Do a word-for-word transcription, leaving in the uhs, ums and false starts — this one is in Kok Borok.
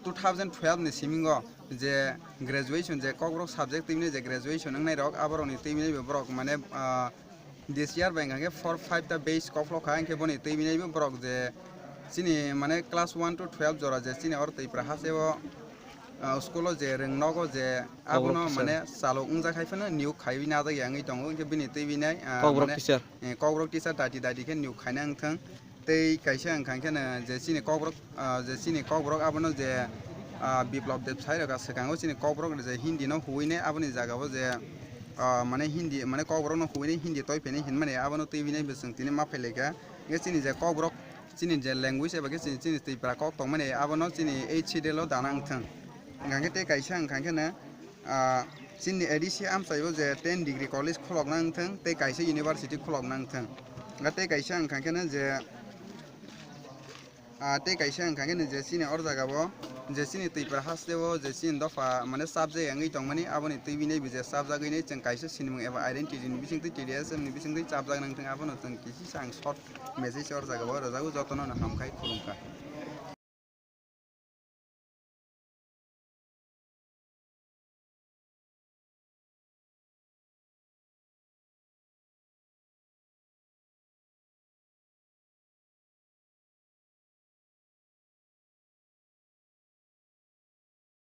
Two thousand twelve ni simingo je graduation, je Kokborok subject twi bini je graduation wngnai rok, aborokni twi bini borok mane, ah, this year bai hwnkhe four five ta batch koklok kha, hwnkhe boni twi bini borok je chini mane class one to twelve jora je chini or Tripura hasteo, ah, school o je rwng nogo je abono Kokborok teacher. Mane chalok wngjak hai phano niyok khaiwi najak ya wngwi tongo, hwnkhe bini twi bini, ah, Kokborok mane, teacher. Eh, Kokborok teacher dati dati khe niyok khaina wngthang. Tei kaisa wngkha khe no je chini Kokborok, ah, je chini Kokborok abono je, ah, Biplab Deb sai rwkha swkango chini Kokborok je Hindi no huwi nai aboni jaga o je, ah, mane Hindi mane Kokborok no huwi nai Hindi toi phai nai hinmani abono twi bini bo chwng tini ma phai laikha. Hwnkhe chini je Kokborok chini je language eba khe chini, chini Tripura kok tongmani abono chini H C D L o dana wngthang. Hwnkha khe tei kaisa wngkha khe no, ah, chini A D C amchai o je ten degree college khulokna wngthang tei kaisa university khulokna wngthang. Hwnkha tei kaisa wngkha khe no je, ah, tei kaisa wngkha khe no je chini or jaga o je chini Tripura haste o je chini dopha mane subject wngwi tongmani aboni twi bini bo je subject wngwi chwng kaisa sinimung eba identity ni bisingtwi T D S M ni bisingtwi subject wngthang abono chwng kisi sa ang short message or jaga o rwjago jotono no hamkha khulumkha.